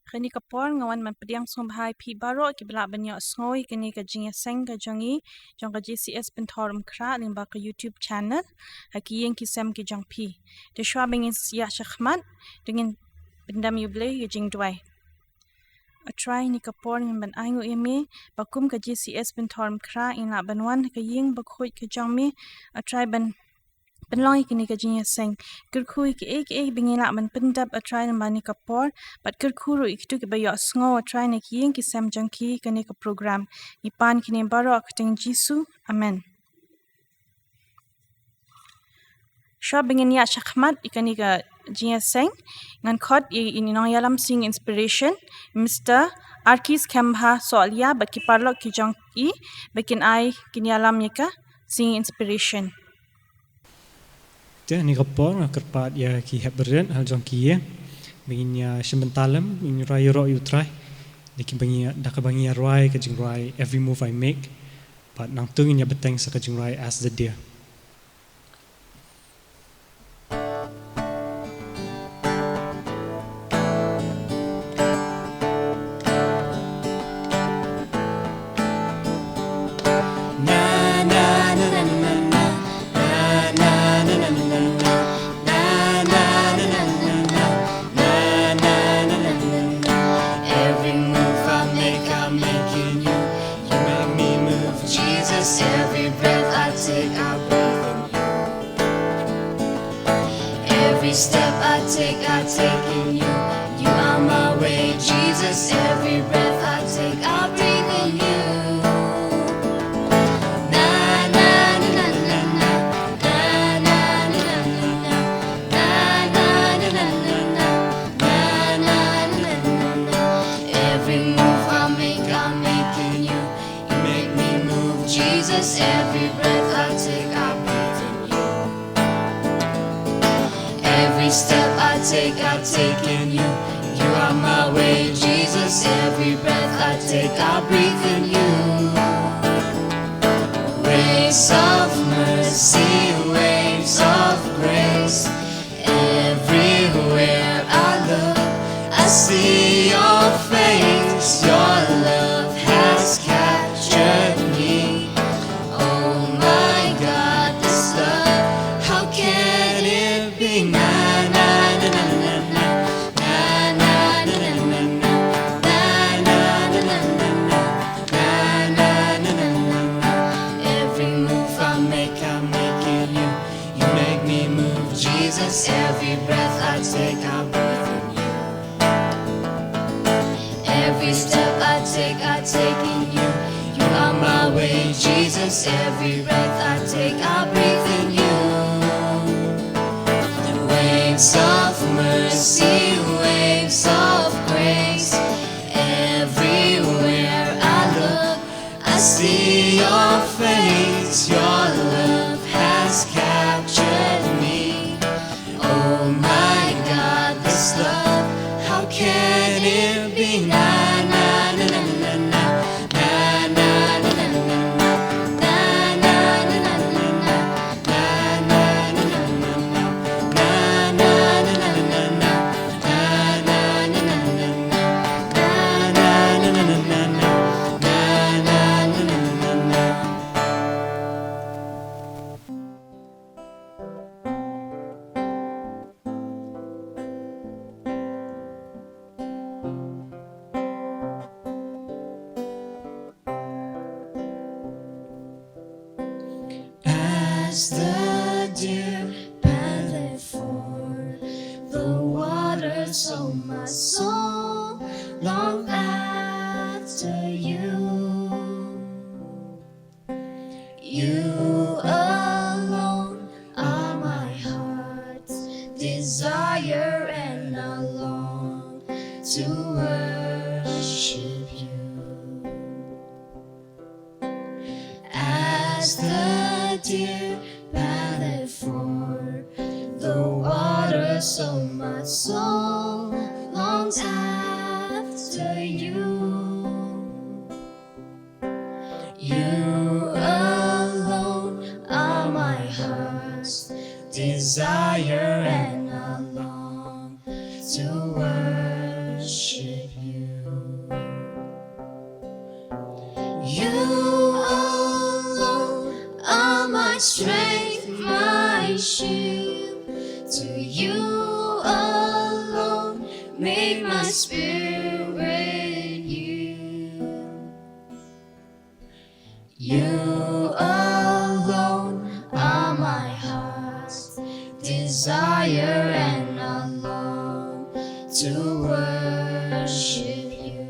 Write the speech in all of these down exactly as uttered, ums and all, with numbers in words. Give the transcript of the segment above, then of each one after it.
Kane ka por nga wan ban pdiang sngewbha ïa phi baroh kiba lah ban ïohsngew ïa kane ka jingïaseng ka jong ngi, jong ka J C S Pynthor Umkhrah lyngba ka YouTube channel, ha ki ïing ki sem ki jong phi. Te shuwa ba ngin ïa shah khmat, to ngin pyndem ïa U Blei ha ka jingduwai. A Trai, kane ka por ngin ban ainguh ïa me, ba kum ka J C S Pynthor Umkhrah ngin lah ban wan ha ka ïing bakhuid ka jong me, A Trai, ban pynlong ïa kane ka jingïaseng. Kyrkhu ïa kiei kiei ba ngi lah ban pyndep, A Trai, lyngba kane ka por, bad kyrkhu ruh ïa kito kiba ïohsngew, A Trai, na ki ïing ki sem jong ki ïa kane ka program. Ngi pan kine baroh ha ka kyrteng Jisu. Amen. Shuwa ba ngin ïa shah khmat ïa kane ka jingïaseng, ngan khot ïa i nongïalam singing inspiration, Mister Arkis Khembha Sohliya, bad ki paralok ki jong i, ba kin ai, kin ïalam ïa ka singing inspiration. Te ha kane ka por nga kyrpad ïa ki hep barit ha la jong ki ïing ba ngin ïa shim bynta lem, ngin rwai ïaroh ïa U Trai da kaba ngi, da kaba ngi ïa rwai ka jingrwai Every Move I Make. Bad nangta ngin ïa bteng sa ka jingrwai As the Deer. Every move I make, I make in you. You make me move, Jesus. Every breath I take, I breathe in you. Every step I take, I take in you. You are my way, Jesus. Every breath I take, I breathe in you. Na, na, na, na, na, na. Na, na, na, na, na. Na, na, na, na, na. Na, na, na, na, na, na. Every move I make, I make in you. You make me move, Jesus. Every breath I take, I breathe in you. Every step I take, I take in you. You are my way, Jesus. Every breath I take, I breathe in you. Waves of mercy, waves of grace. Everywhere I look, I see your face. Your love has captured me. Oh my God, this love, how can it be? Na, na, na, na, na, na. Na, na, na, na, na, na. Na, na, na, na, na, na. Na, na, na, na, na, na. Every move I make, I make in you. You make me move, Jesus. Every breath I take, I breathe in you. Every step I take, I take in you. You are my way, Jesus. Every breath I take, I breathe in you. Waves of mercy, waves of grace. Everywhere I look, I see your face. Your love has captured me. Oh my God, this love, how can it be? Na, na, na, na, na, na. Na, na, na, na, na. Na, na, na, na, na. Na, na, na, na, na. As the deer panteth for the water, so my soul long after you. You alone are my heart's desire, and I long to worship you. As the deer panteth for the water, so my soul longs after you. You alone are my heart's desire, and I long to worship you. To you alone may my spirit yield. You alone are my heart's desire, and I long to worship you.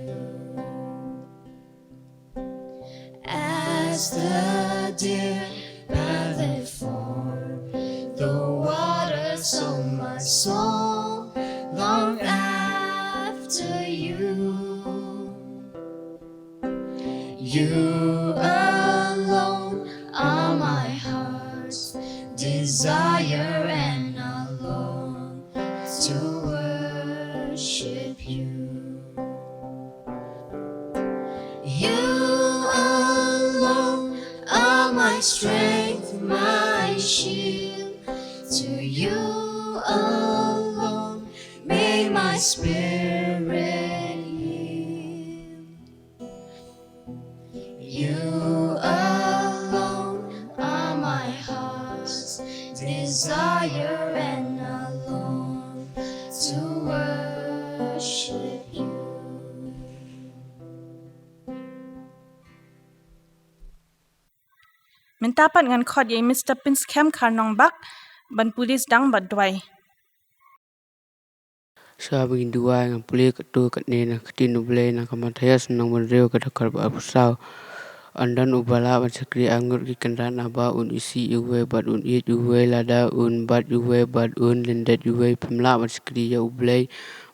As the deer panteth for the water, so my soul long after you. You alone are my heart's desire, and I long to worship you. You alone are my strength, my shield. To you alone may my spirit yield. You alone are my heart's desire, and I long to worship you. Mynta pat ngan khot ïa i Mister Pinskhem Kharnongbak ban pule sdang bad duwai. Shuwa ba ngin duwai, ngan pule katto katne na ka ktien U Blei na ka Mathaios lynnong ba hynriew, ka dkhot ba arphew saw. Un don uba lah ban shakri ar ngut ki kynrad, naba un isih ïa uwei bad un ïeit ïa uwei, lada un bat ïa uwei bad un lyndet ïa uwei. Phim lah ban shakri ïa U Blei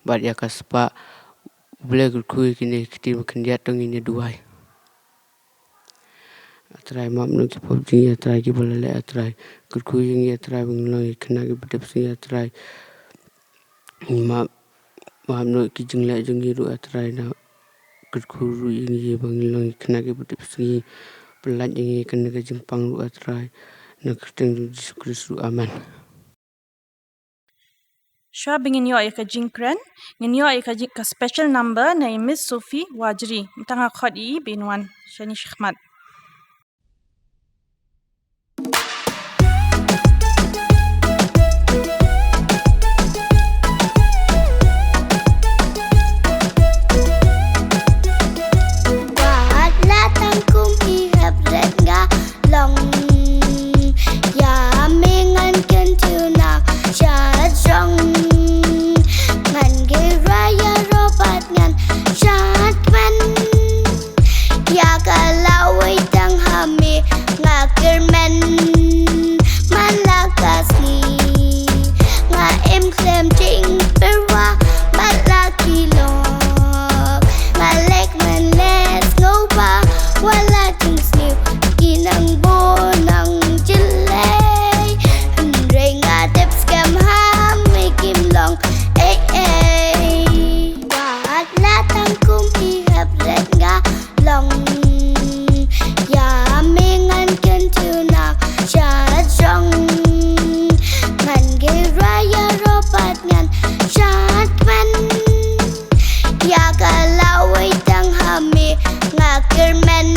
bad ïa ka spah. U Blei kyrkhu ïa kine ki ktien ba khyndiat. To ngin ïa duwai. A Trai, map noh ki pop jong ngi, A Trai, kiba la leh, A Trai. Kyrkhu ïa ngi, A Trai, ba ngin long ki khynnah kiba dep sngi, A Trai. Map, map noh ki jingleh jong ngi ruh, A Trai, na kyrkhu ruh ïa ngi ba ngin long ki khynnah kiba dep sngi. Pyllait ïa ngi kane ka jingpang ruh, A Trai. Na ka kyrteng jong U Jisu Khrist ruh. Amen. Shuwa ba ngin ïoh ïa ka jingkren, ngin ïoh ïa ka jing-, ka special number na i Miss Sophie Wajri. Mynta nga khot ïa i ba in wan shane shakhmat. Wat la tang kum i hep ret nga long. Ïa me ngan kyntiew na sha jrong. Ngan gura ïaroh bad ngan shad kmen. Ïa ka lawei tang ha me nga kyrmen. Man la ka sngi nga im khlem jingpyrwa bad la ki lok. Nga leh man leh sngewbha wat la jingsniew ki nang bun nang jyllei. Hynrei nga dep skhem ha me kim long ei ei. Wat la tang kum i hep ret nga long. Ïa me ngan kyntiew na sha jrong. Ngan gura ïaroh bad ngan shad kmen. Ïa ka lawei tang ha me nga kyrmen.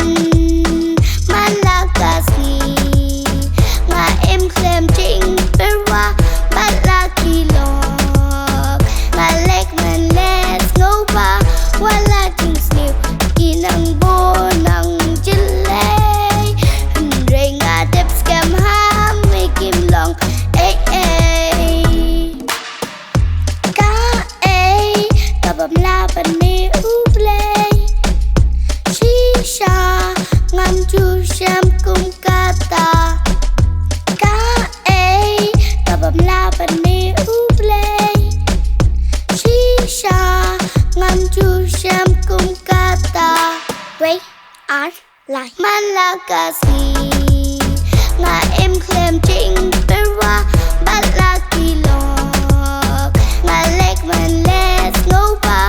Man la ka sngi nga im khlem jingpyrwa bad la ki lok. Nga leh man leh sngewbha wat la jingsniew ki nang bun nang jyllei. Hynrei nga dep skhem ha me kim long ei ei. Kaei kaba ym lah ban mih U Blei? Shisha ngam ju shem kum kata. Kaei kaba ym lah ban mih U Blei? Shisha ngam ju shem kum kata. Wei ar lai. Man la ka sngi nga im khlem jingpyrwa bad la ki lok. Nga leh man leh sngewbha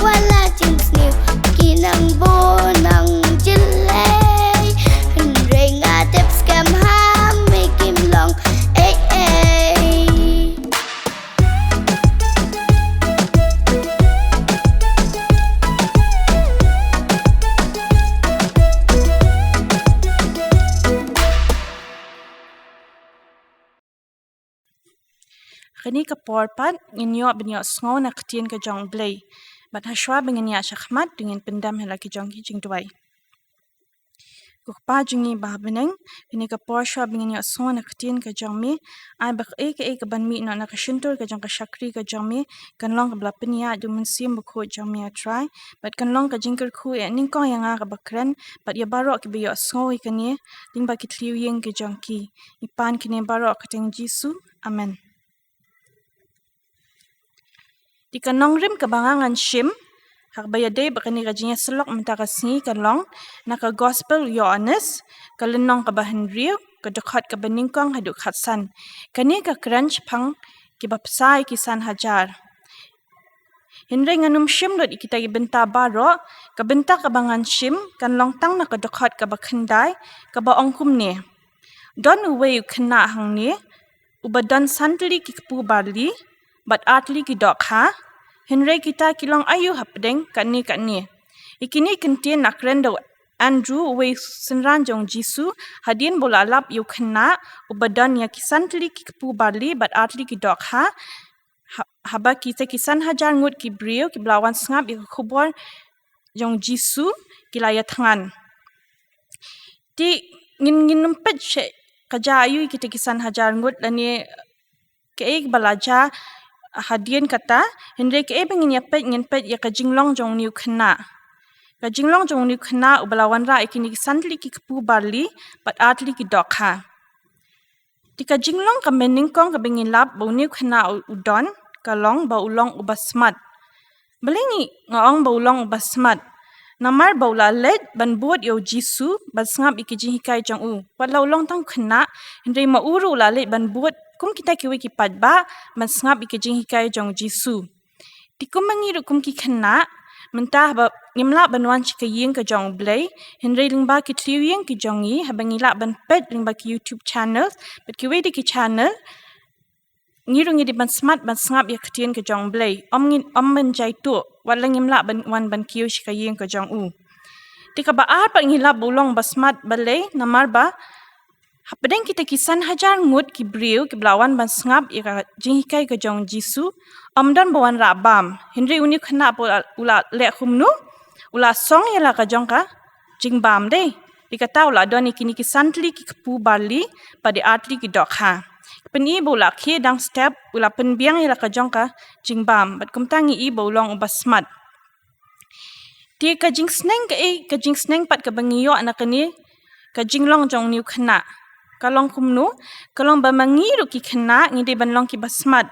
wat la jingsniew ki nang bun nang jyllei. Hynrei nga dep skhem ha me kim long ei ei. kane ka por pat ngin ïoh ban ïohsngew na ka ktien ka jong U Blei. Bad hashwa ba ngin ïaid shakhmat, to ngin pyndem ha la ki jong ki jingduwai. Ko Kpa jong ngi ba ha bneng, kane ka por shwa ba ngin ïohsngew na ka ktien ka jong me, ai ba kaei kaei kaban mih noh na ka shyntur ka jong ka shakri ka jong me, kan long kaba la pynïaid da U Mynsiem Bakhuid jong me, A Trai, bad kan long ka jingkyrkhu ïa nyngkong ïa nga kaba kren, bad ïa baroh kiba ïohsngew ïa kane, lyngba ki tliewïing ki jong ki. Ngi pan kine baroh ha ka kyrteng Jisu. Amen. Te ka nongrim kaba nga ngan shim ha kaba ïadei bad kane ka jingïasyllok mynta ka sngi kan long na ka Gospel u Ïoannis, ka lynnong kaba hynriew, ka dkhot kaba nyngkong haduh khatsan. Kane ka kren shaphang kiba bsa ïa ki san hajar. Hynrei ngan ym shim lut ïa kita ki bynta baroh, ka bynta kaba ngan shim kan long tang na ka dkhot kaba khyndai, kaba ong kumne: Don uwei u khynnah hangne uba don san tylli ki kpu barli bad ar tylli ki dohkha, hynrei kita ki long aïu hapdeng katne katne? Ïa kine ki kyntien la kren da u Andrew, uwei u synran jong u Jisu, hadien ba u la lap ïa u khynnah uba don ïa ki san tylli ki kpu barli bad ar tylli ki dohkha, ha-, haba kita ki san hajar ngut ki briew kiba la wan sngap ïa ka khubor jong u Jisu ki la ïathngan. Te ngin, ngin ym peit shuh ka jia aïu ïa kita ki san hajar ngut lane kaei kaba la jia hadien kata, hynrei kaei ba ngin ïa peit, ngin peit ïa ka jinglong jong une u khynnah. Ka jinglong jong une u khynnah uba la wanrah ïa kine ki san tylli ki kpu barli bad ar tylli ki dohkha. Te ka jinglong kaba nyngkong kaba ngi lap ba une u khynnah u, u don, ka long ba u long uba smat. Balei ngi, nga ong ba u long uba smat? Namar ba u la leit ban bud ïa u Jisu ban sngap ïa ki jinghikai jong u. Wat la u long tang u khynnah, hynrei ma u ruh u la leit ban bud kum kita kiwei ki paidbah ban sngap ïa ki jinghikai jong u Jisu. Te kumba ngi ruh kum ki khynnah, mynta haba ngim lah ban wan sha ka ïing ka jong U Blei, hynrei lyngba ki tliewïing ki jong ngi, haba ngi lah ban peit lyngba ki YouTube channels bad kiwei de ki channel, ngi ruh ngi dei ban smat ban sngap ïa ka ktien ka jong U Blei. Ym ngi, ym ban jaituh, wat la ngim lah ban wan ban kiew sha ka ïing ka jong u. Te kaba ar pat ngi lap ba u long ba smat, balei? Namar ba hapdeng kita ki san hajar ngut ki briew kiba la wan ban sngap ïa ka jinghikai ka jong u Jisu, ym don ba wanrah bam. Hynrei une u khynnah pat u la, u la leh kumno? U la song ïa la ka jong ka jingbam, dei. Te kata u la don ïa kine ki san tylli ki kpu barli bad ïa ar tylli ki dohkha. Phin i ba u la khie dang step, u la pynbiang ïa la ka jong ka jingbam. Bad kumta ngi i ba u long uba smat. Te ka jingsneng kaei, ka jingsneng pat kaba ngi ïoh na kane ka jinglong jong une u khynnah? Ka long kumno? Ka long ba ma ngi ruh ki khynnah ngi dei ban long kiba smat.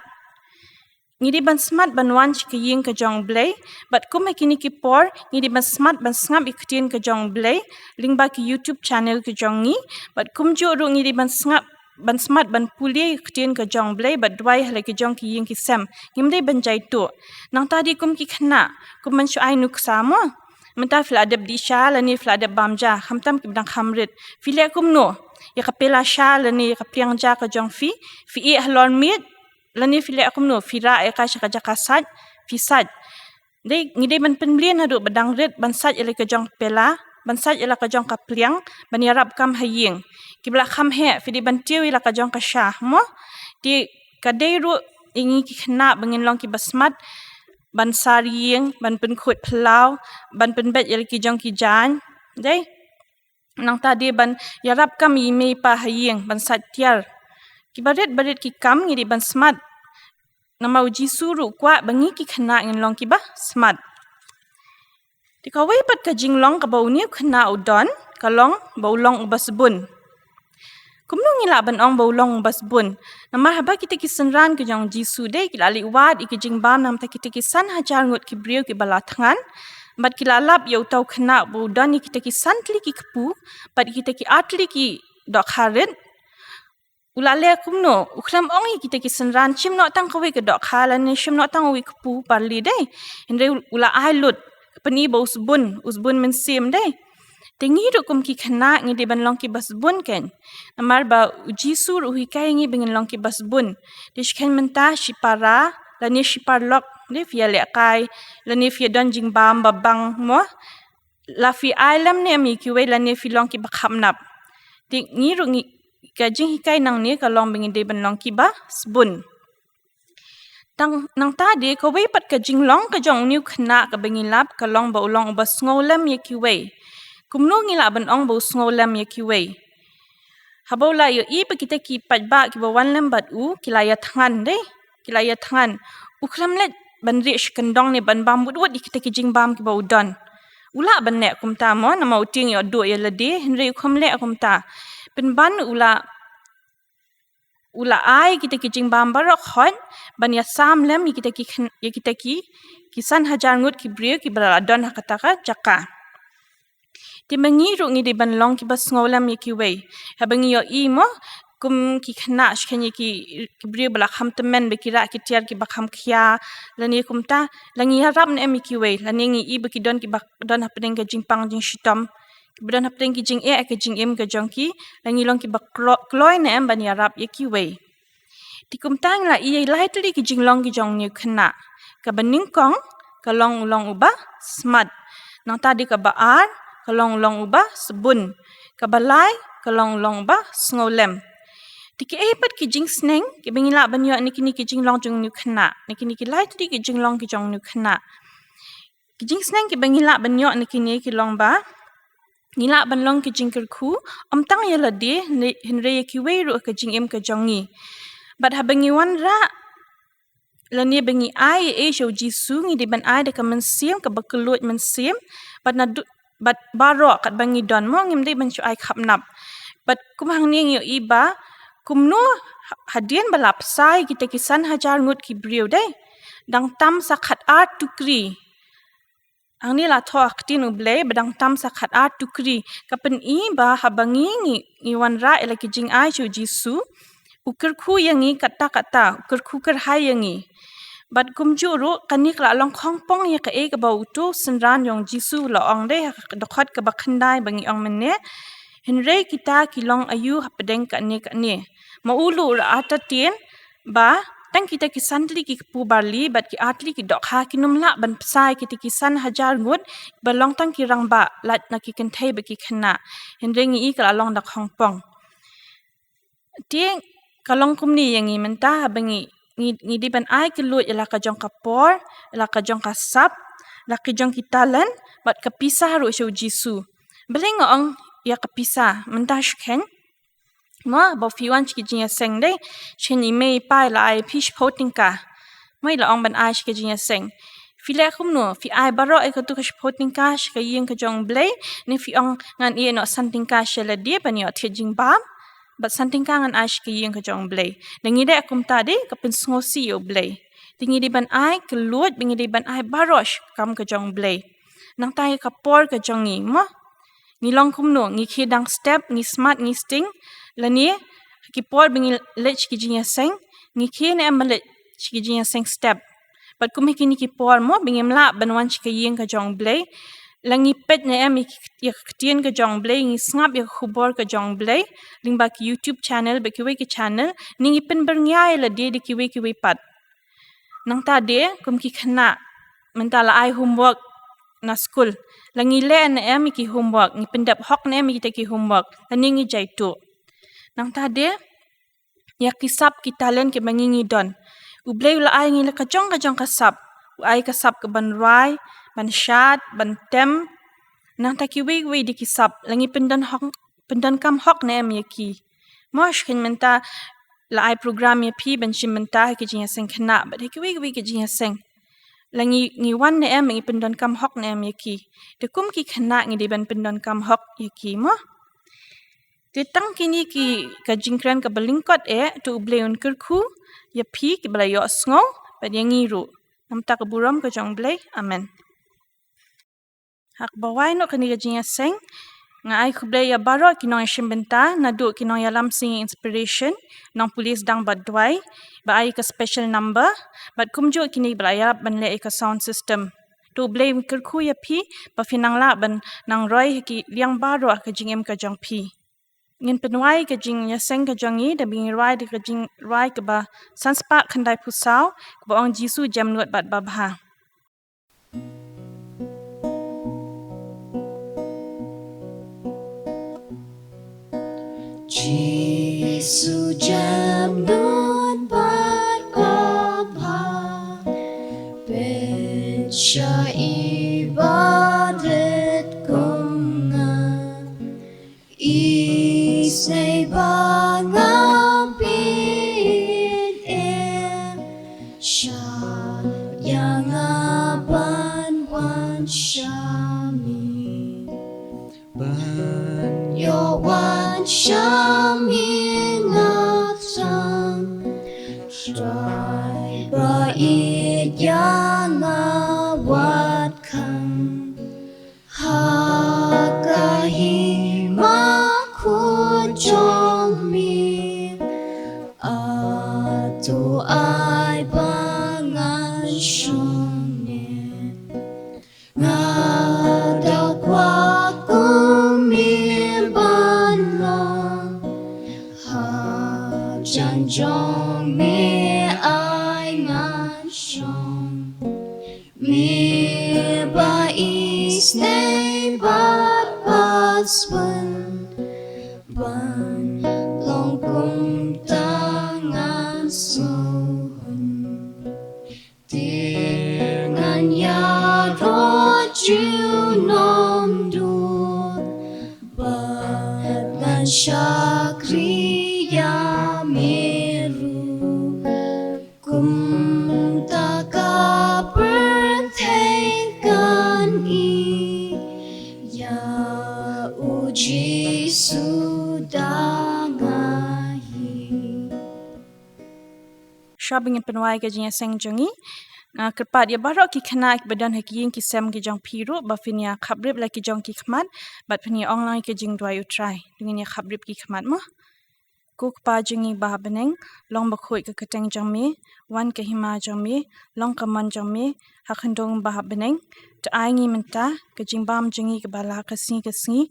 Ngi dei ban smat ban wan sha ka ïing ka jong U Blei, bad kum ha kine ki por ngi dei ban smat ban sngap ïa ka ktien ka jong U Blei lyngba ki YouTube channel ka jong ngi, bad kumjuh ruh ngi dei ban sngap, ban smat ban pule ïa ka ktien ka jong U Blei bad duwai ha la ki jong ki ïing ki sem. Ngim dei ban jaituh. Nangta dei kum ki khynnah, kum ban shu ai nuksa mo. Mynta phi la dep dih sha lane phi la dep bam ja, khamtam kiba dang kham rit, phi leh kumno? Ïa ka pela sha lane ïa ka pliang ja ka jong phi, phi ïeh halor miet, lane phi leh kumno? Phi rah ïa ka sha ka jaka sait, phi sait. Dei, ngi dei ban pynmlien haduh ba dang rit ban sait ïa la ka jong ka pela, ban sait ïa la ka jong ka pliang, ban ïarap kam ha ïing. Kiba la kham heh, phi dei ban tiew ïa la ka jong ka sha, mo? Te ka dei ruh ïa ngi ki khynnah ba ngin long kiba smat ban sar ïing, ban pynkhuid phyllaw, ban pynbeit ïa la ki jong ki jaiñ, dei. Nangta dei ban ïarap kam ïa i mei i pa ha ïing, ban sait tiar. Kiba rit ba rit ki kam ngi dei ban smat. Namar u Jisu ruh u kwah ba ngi ki khynnah ngin long kiba smat. Te kawei pat ka jinglong kaba une u khynnah u don, ka long ba u long uba sbun. Kumno ngi lah ban ong ba u long uba sbun? Namar haba kita ki synran ka jong u Jisu, dei, ki la leit wad ïa ki jingbam na ka bynta kita ki san hajar ngut ki briew kiba la thngan, bad ki la lap ïa uta u khynnah ba u don ïa kita ki san tylli ki kpu bad kita ki ar tylli ki dohkha rit. U la leh kumno? U khlem ong ïa kita ki synran, shim noh tang kawei ka dohkha lane shim noh tang uwei u kpu barli, dei. Hynrei u la ai lut, pyn-i ba u sbun, u sbun mynsiem, dei. Te ngi ruh kum ki khynnah ngi dei ban long kiba sbun, keiñ. Namar ba u Jisu ruh u hikai ïa ngi ba ngin long kiba sbun. Te shu khein mynta shi para lane shi paralok, dei, phi ïalehkai lane phi ïadon jingbam ba bang, mo, la phi ai lem ne em ïa kiwei lane phi long kiba khapnap? Te ngi ruh ngi, ka jinghikai nangne ka long ba ngi dei ban long kiba sbun. Nang, nangta de kawei pat ka jinglong ka jong une u khynnah kaba ngi lap ka long ba u long uba sngewlem ïa kiwei. Kumno ngi lah ban ong ba u sngewlem ïa kiwei? Haba u la ïohi ba kita ki paidbah kiba wan lem bad u ki la ïathngan de, ki la ïathngan. U khlem leit ban rieh sha kyndong ne ban bam wut wut ïa kita ki jingbam kiba u don. U lah ban leh kumta mo, namar u tieng ïoh duh ïa lade, hynrei u khlem leh kumta. Pynban u la u la ai kita ki jingbam baroh khoit ban ïasam lem ïa kita ki khen-, ïa kita ki, ki san hajar ngut ki briew kiba la don ha kata ka jaka. Te ma ngi ruh ngi dei ban long kiba sngewlem ïa kiwei. Haba ngi ïohi mo, kum ki khynnah shikhen ïa ki, ki briew ba la kham tymmen ba ki rah ki tiar kiba kham khia, lane kumta, la ngi ïarap ne em ïa kiwei, lane ngi i ba ki don kiba don hapdeng ka jingpang jingshitom, kiba don hapdeng ki jingeh ka jingim ka jong ki, la ngi long kiba kro-, kloi ne em ban ïarap ïa kiwei. Te kumta ngi la i ïa lai tylli ki jinglong ki jong une u khynnah. Kaba nyngkong ka long u long uba smat. Nangta de kaba ar ka long u long uba sbun. Kaba lai ka long u long uba sngewlem. Te kiei pat ki jingsneng kiba ngi lah ban ïoh na kine ki jinglong jong une u khynnah, na kine ki lai tylli ki jinglong ki jong une u khynnah? Ki jingsneng kiba ngi lah ban ïoh na kine ki long ba ngi lah ban long ki jingkyrkhu, ym tang ïa lade, hynrei ïa kiwei ruh ka jingim ka jong ngi. Bad haba ngi wanrah lane ba ngi ai ïa ei sha u Jisu, ngi dei ban ai da ka mynsiem kaba kylluid mynsiem, bad naduh, bad baroh katba ngi don mo, ngim dei ban shu ai khapnap. Bad kum hangne ngi ïohi ba kumno ha-, hadien ba la bsa ïa kita ki san hajar ngut ki briew de, dang tam sa khatar tukri. Hangne la thoh ha ka ktien U Blei ba dang tam sa khatar tukri. Ka pyni ba haba ngi, ngi, ngi wanrah ïa la ki jingai sha u Jisu, u kyrkhu ïa ngi katta katta, u kyrkhu kyrhai ïa ngi. Bad kumjuh ruh kane ka la long khongpong ïa kaei kaba uto u synran jong u Jisu u la ong de ha ka dkhot kaba khyndai ba ngi ong mynne. Hynrei kita ki long aïu hapdeng kane kane? Ma u luh u la artatien ba tang kita ki san tylli ki kpu barli bad ki ar tylli ki dohkha kin ym lah ban bsa ïa kita ki san hajar ngut ba long tang ki rangbah, lait na ki kynthei bad ki khynnah. Hynrei ngi i ka la long da khongpong. Te ka long kumne ïa ngi mynta haba ngi, ngi, ngi dei ban ai kylluid ïa la ka jong ka por, ïa la ka jong ka sap, la ki jong ki talent bad ka pisa ruh sha u Jisu. Balei nga ong ïa ka pisa mynta shikhen? Mo, ba phi wan sha ki jingïaseng de, shikhen i mei i pa i la ai phi shiphew tyngka. Mo, i la ong ban ai sha ki jingïaseng. Phi leh kumno? Phi ai baroh ïa katu ka shiphew tyngka sha ka ïing ka jong U Blei, ne phi ong ngan ïeh noh san tyngka sha lade ban ïoh thied jingbam, bad san tyngka ngan ai sha ka ïing ka jong U Blei? Da ngi leh kumta de ka pynsngewsih ïa U Blei. Te ngi dei ban ai kylluid, ba ngi dei ban ai baroh sha ka kam ka jong U Blei. Nangta ïa ka por ka jong ngi, mo? Ngi long kumno? Ngi khie dang step, ngi smat, ngi sting, lane ki por ba ngi leit sha ki jingïaseng, ngi khie ne em ban leit sha ki jingïaseng step? Bad kum ha kine ki por mo, ba ngim lah ban wan sha ka ïing ka jong U Blei, la ngi peit ne em ïa ki, ïa ka ktien ka jong U Blei, ngi sngap ïa ka khubor ka jong U Blei lyngba ki YouTube channel bad kiwei ki channel, ne ngi pynbyrngia ïa lade da kiwei kiwei pat? Nangta de kum ki khynnah mynta la ai homework na skul, la ngi leh ne em ïa ki homework, ngi pyndep hok ne em ïa kita ki homework, lane ngi jaituh? Nangta de ïa ki sap ki talent kiba ngi, ngi don. U Blei u la ai ngi la ka jong ka jong ka sap. U ai ka sap ka ban rwai, ban shad, ban tem. Nangta kiwei kiwei de ki sap, la ngi pyndon hok, pyndonkam hok ne em ïa ki? Mo, shikhen mynta la ai program ïa phi ban shim bynta ha ki jingïaseng khynnah bad ha kiwei kiwei ki jingïaseng. La ngi, ngi wan ne em, ngi pyndonkam hok ne em ïa ki? Te kum ki khynnah ngi dei ban pyndonkam hok ïa ki, mo? Te tang kine ki ka jingkren kaba lyngkot eh, to U Blei un kyrkhu ïa phi kiba la ïohsngew bad ïa ngi ruh. Namar ka burom ka jong U Blei. Amen. Ha kaba wai noh kane ka jingïaseng, nga ai khublei ïa baroh ki nongïashim bynta naduh ki nongïalam Singing Inspiration, nongpule sdang bad duwai ba ai ka special number, bad kumjuh kine ba la ïarap ban leh ïa ka sound system. To U Blei un kyrkhu ïa phi ba phin nang lah ban nang roi ha ki liang baroh ha ka jingim ka jong phi. Ngin pynwai ka jingïaseng ka jong ngi da ba ngin rwai da ka jingrwai kaba san spah khyndai phew saw, kaba ong Jisu jem nud bad babha. Jisu jem nud bad babha. Shami. Ban ïoh wan shami nga tang. Trai ba ïeit ïa nga wat khang. Ha ka hima khuid jong me. Atu ai ba ngan shong ne. Nga da kwah kum me ban long. Hajan jong me ai ngan shong. Me ba isynei bad ba sbun. Ban long kumta ngan sngewhun. Te ngan ïaroh junom dud. Bad ngan shakri ïa me ruh. Kumta ka pyrthei kan ïeit ïa u Jisu da nga hi. Shwa ba ngin pynwai ka jingïaseng jong ngi, nga kyrpad ïa baroh ki khynnah kiba don ha ki ïing ki sem ki jong phi ruh ba phin ïa khaprip la ki jong ki khmat bad phin ïa ong lang ïa ka jingduwai U Trai. To ngin ïa khaprip ki khmat mo. Ko Kpa jong ngi ba ha bneng, long bakhuid ka kyrteng jong me, wan ka hima jong me, long ka mon jong me ha khyndew ba ha bneng. To ai ngi mynta ka jingbam jong ngi kaba la ka sngi ka sngi.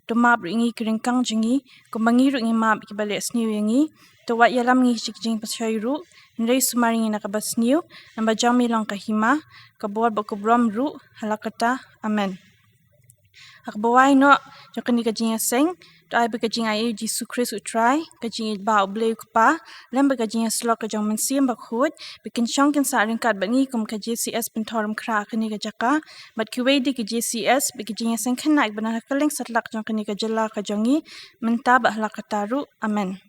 To map ruh ïa ngi ki ryngkang jong ngi kumba ngi ruh ngi map ïa kiba leh sniew ïa ngi. To wat ïalam ngi sha ki jingpynshoi ruh, hynrei sumar ïa ngi na kaba sniew, namar jong me long ka hima, ka bor bad ka burom ruh hala karta. Amen. Ha kaba wai noh jong kane ka jingïaseng, to ai ba ka jingaiei U Jisu Khrist U Trai, ka jingïeit ba U Blei U Kpa, lem bad ka jingïasyllok ka jong U Mynsiem Bakhuid ba kin shong kin sah ryngkat bad ngi kum ka J C S Pynthorumkhrah ha kane ka jaka bad kiwei de ki J C S, bad ka jingïaseng khynnah ba na ha kylleng satlak jong kane ka jylla ka jong ngi, mynta bad hala karta ruh. Amen.